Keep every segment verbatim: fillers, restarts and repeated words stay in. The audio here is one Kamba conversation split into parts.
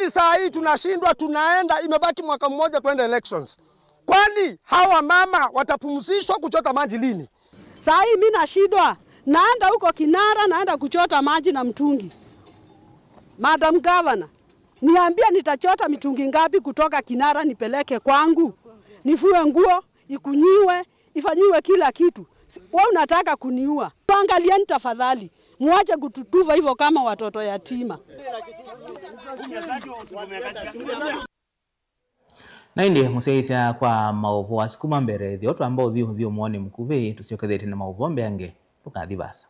Saa hii tunashindwa, tunaenda, imebaki mwaka mmoja twende elections. Kwani hawa mama watapumzishwa kuchota maji lini? Saa hii mi nashindwa, naenda huko Kinara, naenda kuchota maji na mtungi. Madam Governor, niambie nitachota mitungi ngapi kutoka Kinara nipeleke kwangu? Nifue nguo, ikunyiwe, ifanyiwe kila kitu. Si, wewe unataka kuniua? Tuangalieni tafadhali. Muache kututuva hivyo kama watoto yatima. Na ĩndĩ mũsyaĩĩsya kwa maũvoo asu kuma mbere, ĩthĩwa twamba ũthi ũthyũmũonĩ mũkuvĩ, tũsyokethetye na maũvoo mbeange. Ndũkathi vaasa.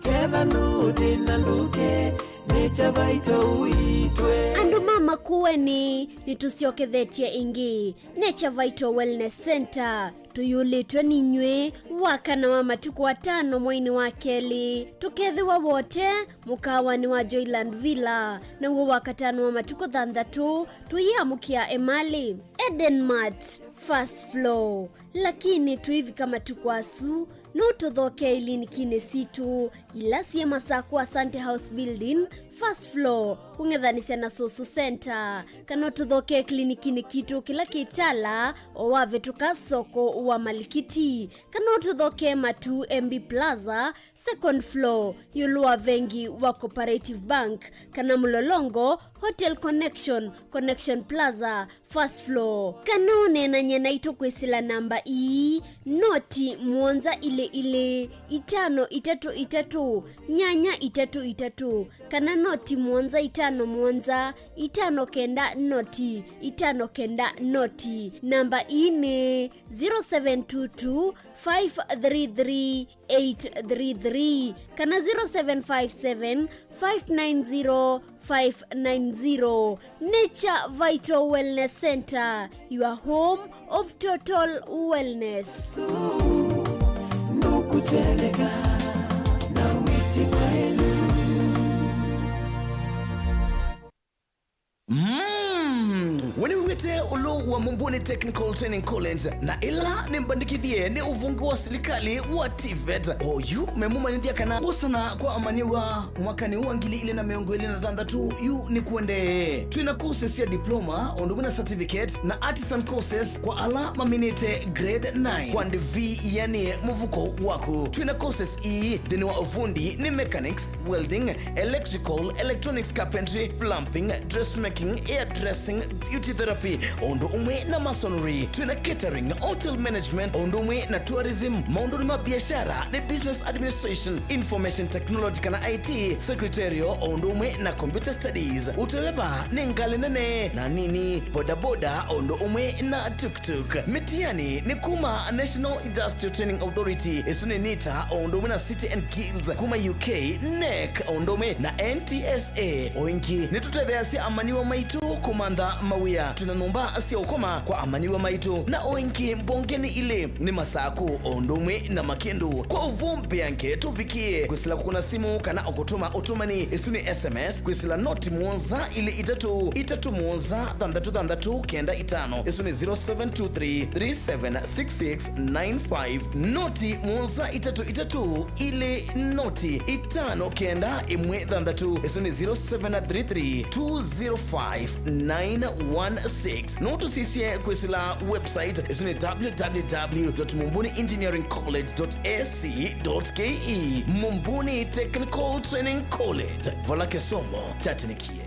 Ketha ndũthĩna ndũke, Nature Vital ũitwe. Andũ ma Makueni, nĩtũsyokethetye ĩngĩ. Nature Vital Wellness Center, tũyũlĩtwe ninyw'ĩ, wakana wa matukũ atano mweinĩ wa kelĩ. Tũkethĩwa Wote, mũkaawanĩ wa Joyland Villa, naw'o wakatano wa matukũ thanthatũ, tũyĩamũkĩa Emali. Eden Mart, first floor. Lakini tũivika matukũ asu, no tũthokee ilinikinĩ sitũ, ila syĩ Masaku Asante House Building, first floor, kũng'ethanĩsya na Susu Center. Kana ũtũthokee klinikinĩ kitũ kĩla kĩ Tala, o wavĩtũka soko wa Malikiti. Kana ũtũthokee Matu M B Plaza, second floor, ĩũlũ wa vengi wa Cooperative Bank. Kana Mlolongo, Hotel Connection, Connection Plaza, first floor. Kana ũneenany'e naitũ kwĩsĩla namba ii, noti mũonza ilĩ ilĩ, itano itatũ itatũ, nyanya itatũ itatũ, kana noti mũonza itano mũonza, itano kenda noti, itano kenda noti. Namba ii nĩ zero seven two two, five three three, eight three three kana zero seven five seven, five nine zero, five nine zero. Nature Vital Wellness Center, your home of total wellness. Nũkũtendeka na wĩti mwaĩlu. Mm. We nĩwĩw'ĩte ũlũ wa Mumbuni Technical Training College, na ĩla nĩ mbandĩkĩthye nĩ ũvonge wa silikalĩ wa TVET. Oyu memũmanyĩthya kana kwosana kwa amanyĩw'a mwakanĩ wa ngili ilĩ na mĩongo ĩlĩ na thanthatũ yu nĩ kũendee. Twĩ na courses sya diploma, ũndũ ũmwe na certificate, na artisan courses kwa ala maminĩte grade nine. Kwa ndivi, yani mũvuko waku. Twĩ na courses ii nthĩnĩ wa ũvundi nĩ mechanics, welding, electrical, electronics, carpentry, plumbing, dressmaking, hairdressing, beauty therapy, o ũndũ ũmwe na masonry. Twĩ na catering, hotel management, o ũndũ ũmwe na tourism. Maũndũnĩ ma biashara nĩ business administration, information technology kana I T, secretarial, o ũndũ ũmwe na computer studies. Ũteleva nĩ ngalĩ nene na nini, bodaboda, o ũndũ ũmwe na tuk-tuk. Mĩtiani nĩ kuma National Industrial Training Authority, ĩsu nĩ NITA, o ũndũ ũmwe na City and Guilds kuma U K, NEC, o ũndũ ũmwe na N T S A. O ĩngĩ, nĩtũtetheeasya amanyĩw'a maitũ kũmantha mawĩa. Twĩ na nyũmba sya ũkoma kwa amanyĩw'a maitũ, na o ĩngĩ, mbonge nĩ ilĩ, nĩ Masakũ, o ũndũ ũmwe na Makĩndũ. Kwa ũvoo mbeange, tũvikĩe kwĩsĩla kũkũna simũ kana o kũtũma ũtũmani, ĩsu nĩ S M S, kwĩsĩla noti mũonza ilĩ itatũ, itatũ mũonza, thanthatũ thanthatũ, kenda itano. Ĩsu nĩ zero seven two three, three seven six six nine five. Noti mũonza itatũ itatũ, ilĩ noti itano kenda ĩmwe thanthatũ. Ĩsu nĩ zero seven three three, two zero five, nine one six. No tũsisye kwĩsĩla website, ĩsu nĩ w w w dot mumbuni engineering college dot a c dot k e. Mumbuni Technical Training College, vala kĩsomo kyatĩnĩkie.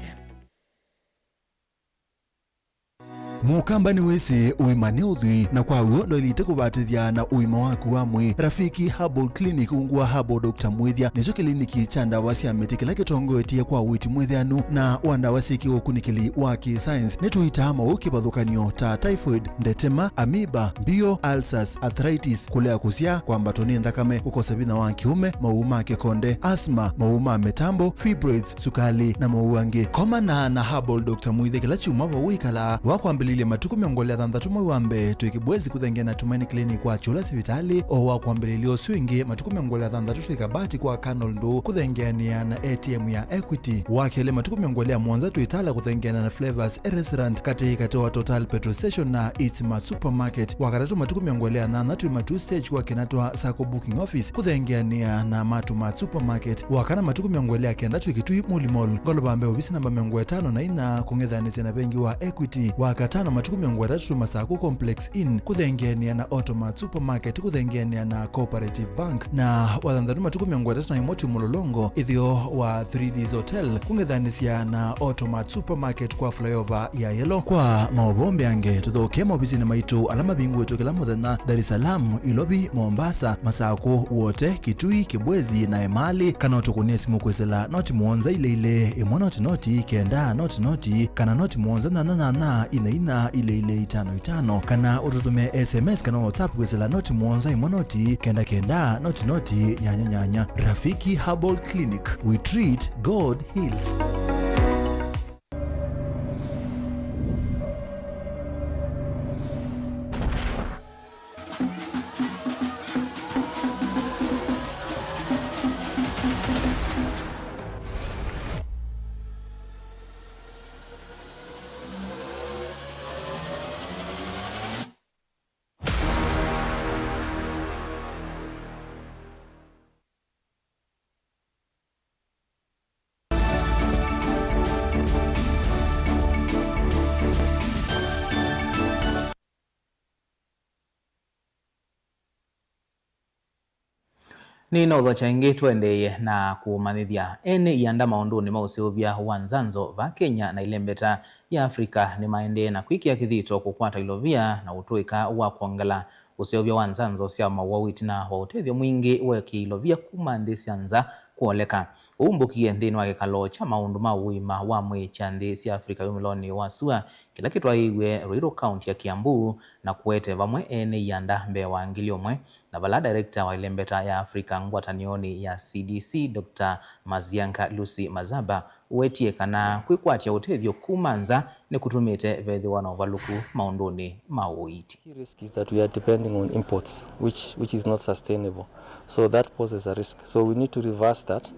Mũkamba nĩwĩsĩ ũima nĩ ũthwii, na kwa w'o ndwaĩlĩte kũvatĩthya na ũima waku wa mwĩĩ. Rafiki Herbal Clinic ungu wa Herbal Doctor Mwĩthya nĩkyo kĩliniki kya ndawa sya mĩtĩ kĩla kĩtongoetye kwa ũiiti mwĩthĩanu na wa ndawa syĩkĩwe ũkunĩkĩli wa kĩ-science. Nĩtũitaa maũũ kĩvathũkany'o ta typhoid, ndetema, amoeba, mbio, ulcers, arthritis, kũlea kũsyaa, kwambatwa nĩ nthakame, kũkosa vinya wa kĩũme, maũũ ma kĩkonde, asthma, maũũ ma mĩtambo, fibroids, sukalĩ, na maũũ angĩ. Komana na Herbal Doctor Mwĩthya kĩla kyumwa vau wĩkalaa, wakwambĩlĩlya Ile matukũ mĩongo ĩlĩ na thanthatũ mwei wa mbee twĩ Kibwezi kũthengeana na Tumaini Clinic kwa Kyũla sivitalĩ, o wa kwambĩlĩlya ũsu ĩngĩ matukũ mĩongo ĩlĩ na thanthatũ twĩ Kabati kwa Colonel Ndũ kũthengeanĩa na A T M ya Equity. Wa kelĩ matukũ mĩongo ĩlĩ na mũonza twĩ Tala kũthengeana na Flavors Restaurant katĩ katĩ wa Total Petrol Station na Eastmart Supermarket. Wa katatũ matukũ mĩongo ĩlĩ na nyanya twĩ Matuu Stage kwa Kinatwa Sacco Booking Office kũthengeanĩa na Matumart Supermarket. Wa kana matukũ mĩongo ĩlĩ na kenda twĩ Kitui Muli Mall, ngolova mbee ovisi namba mĩongo ĩtano na inya kũng'ethanĩsya na vengi wa Equity. Wa katano matukũ mĩongo ĩtatũ twĩ Masaku Complex Inn kũthengeanĩa na Automart Supermarket kũthengeanĩa na Cooperative Bank. Na wa thanthatũ matukũ mĩongo ĩtatũ na ĩmwe twĩ Mũlolongo ĩtheo wa Three Ds Hotel kũng'ethanĩsya na Automart Supermarket kwa flyover ya Yellow. Kwa maũvoo mbeange, tũthokee maovisinĩ maitũ ala mavingũĩtwe kĩla mũthenya, Dar es Salaam, Ilovi, Mombasa, Masakũ, Wote, Kitui, Kibwezi na Emali, kana ũtũkũnĩe simũ kwĩsĩla noti mũonza ilĩ ilĩ, ĩmwe noti noti, kenda noti noti, kana noti mũonza nyanya nyanya, inya inya, ilĩ ilĩ, itano itano, kana ũtũtũmĩe S M S kana WhatsApp kwĩsĩla noti mũonza ĩmwe noti, kenda kenda, noti noti, nyanya nyanya. Rafiki Herbal Clinic, we treat, God heals. Nĩnaũthokya ĩngĩ tũendeeye na kũmanyĩthya. Ene ianda maũndũnĩ ma ũseũvya wa nzanzo va Kenya na ilembeta ya Africa nĩmaendee na kwĩkĩa kĩthito kũkwata ilovia na ũtũĩka wa kwongela ũseũvya wa nzanzo sya mawau ĩtina wa ũtethyo mwingĩ wa kĩilovia kuma nthĩ sya nza kwoleka. Ũu ũmbũkie nthĩnĩ wa kĩkalo kya maũndũ ma ũima wa mwĩĩ kya nthĩ sya Africa yumĩlonĩ wa sua, kĩla kĩtwaĩĩw'e Ruiru, kaunti ya Kiambu, na kũete vamwe ene ianda mbee wa ngili ũmwe, na vala director wa ĩlembeta ya Africa ngwatanĩonĩ ya C D C, Doctor Mazianka Lucy Mazaba, ũwetie kana kwĩkwatya ũtethyo kuma nza nĩkũtumĩte vethĩwa na ũvalũku maũndũnĩ ma ũiiti. Key risk is that we are depending on imports, which, which is not sustainable. So that poses a risk. So we need to reverse that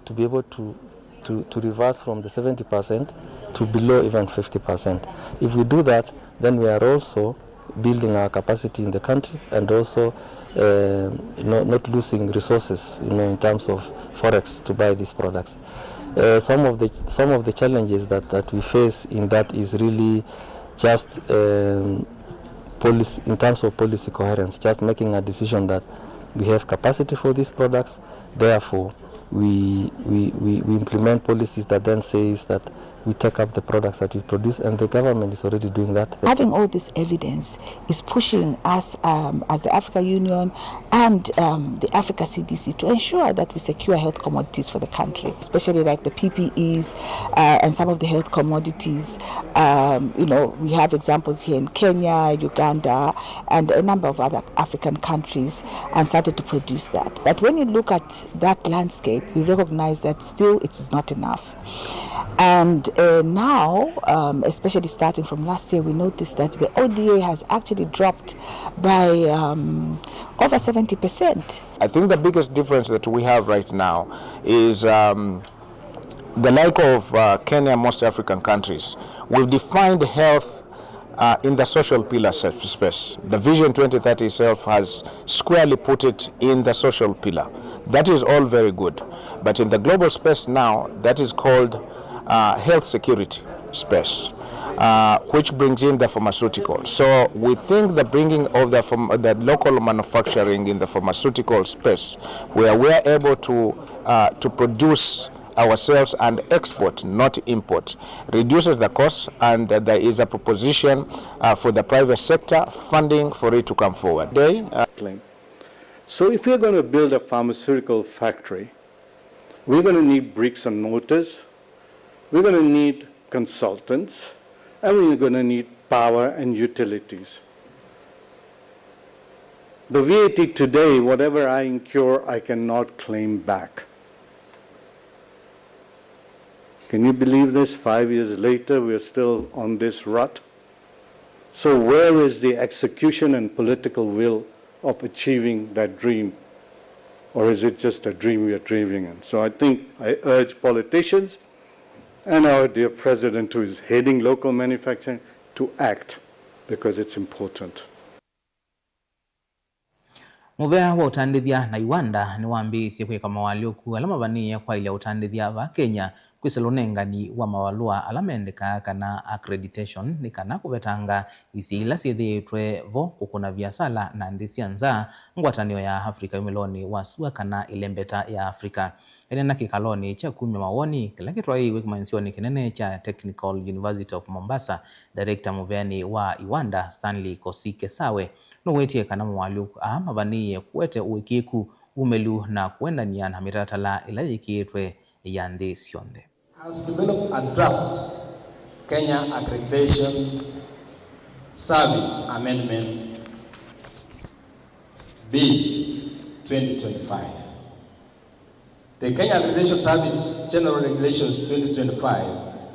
to be able to, to, to reverse from the seventy percent to below even fifty percent. If we do that, then we are also building our capacity in the country and also, uh, you know, not losing resources, you know, in terms of forex to buy these products. Uh, some of the, some of the challenges that, that we face in that is really just, um, policy, in terms of policy coherence, just making a decision that we have capacity for these products, therefore we, we, we, we implement policies that then says that we take up the products that we produce, and the government is already doing that. Having all this evidence is pushing us, um, as the Africa Union and, um, the Africa C D C to ensure that we secure health commodities for the country, especially like the P P Es, uh, and some of the health commodities. Um, you know, we have examples here in Kenya, Uganda, and a number of other African countries, and started to produce that. But when you look at that landscape, we recognize that still it is not enough. And, uh, now, um, especially starting from last year, we noticed that the O D A has actually dropped by, um, over seventy percent. I think the biggest difference that we have right now is, um, the like of, uh, Kenya, most African countries, we've defined health uh, in the social pillar se-, space. The Vision twenty thirty itself has squarely put it in the social pillar. That is all very good. But in the global space now, that is called, uh, health security space, uh, which brings in the pharmaceutical. So we think the bringing of the pharm-, the local manufacturing in the pharmaceutical space, where we are able to, uh, to produce ourselves and export, not import, reduces the cost, and there is a proposition, uh, for the private sector funding for it to come forward. Day, uh, claim. So if we're gonna build a pharmaceutical factory, we're gonna need bricks and mortars, we're gonna need consultants, and we're gonna need power and utilities. The V A T today, whatever I incur, I cannot claim back. Can you believe this? Five years later, we are still on this rut. So where is the execution and political will of achieving that dream? Or is it just a dream we are dreaming in? So I think I urge politicians and our dear president, who is heading local manufacturing, to act, because it's important. Mũvea wa ũtandĩthya na iwanda nĩwambĩĩisye kwĩka mawalyũku ala mavanĩĩe kwaĩlya ũtandĩthya vaa Kenya, kwĩsĩla ũnengani wa mavalũa ala mendekaa kana accreditation, nĩ kana kũvetanga isio ila syĩthĩĩtwe vo kũkũna viasala na nthĩ sya nza, ngwatanĩo ya Africa yumĩlonĩ wa sua kana ĩlembeta ya Africa. Eneena kĩkalonĩ kya kumya mawoni kĩla kĩtwaĩiwe kĩmanyĩsyonĩ kĩnene kya Technical University of Mombasa, director mũveanĩ wa iwanda Stanley Kosike Sawe nũwetie kana mawalyũku aa mavanĩĩe kũete ũĩkĩĩku, umĩlu na kũendany'a na mĩtalatala ĩla yĩkĩĩtwe ya nthĩ syonthe. Has developed a draft Kenya Accreditation Service Amendment Bill twenty twenty-five. The Kenya Accreditation Service General Regulations twenty twenty-five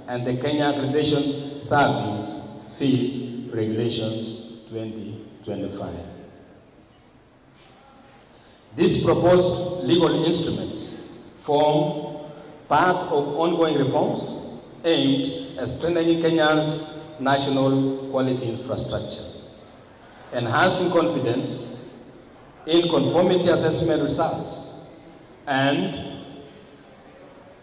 and the Kenya Accreditation Service Fees Regulations twenty twenty-five. These proposed legal instruments form part of ongoing reforms aimed at strengthening Kenya's national quality infrastructure, enhancing confidence in conformity assessment results, and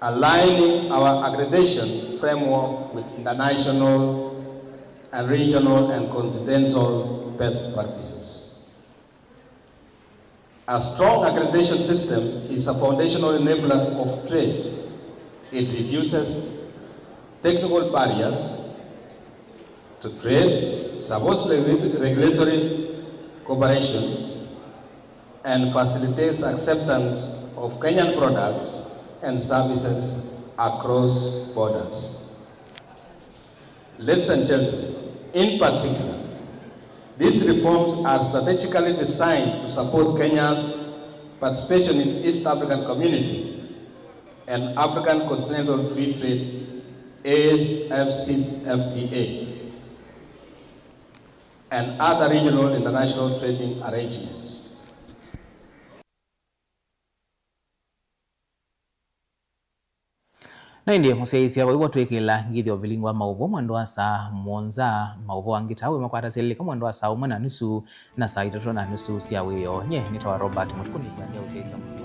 aligning our accreditation framework with international and regional and continental best practices. A strong accreditation system is a foundational enabler of trade. It reduces technical barriers to trade, supports regu-, regulatory cooperation, and facilitates acceptance of Kenyan products and services across borders. Ladies and gentlemen, in particular, these reforms are strategically designed to support Kenya's participation in East African Community and African Continental Free Trade, A C E F T A, and other regional international trading arrangements. Na ĩndĩ mũsyaĩĩsya, vau vo twĩkĩla ngĩthyo vilingi wa maũvoo mwendo wa saa mũonza. Maũvoo angĩ ta wĩ makwatasya lĩka mwendo wa saa ũmwe na nusu na saa itatũ na nusu sya wĩoo. Nye nĩtawa Robert Mũtukũ, nĩkwendea ũsyaĩĩsya mũsyĩ.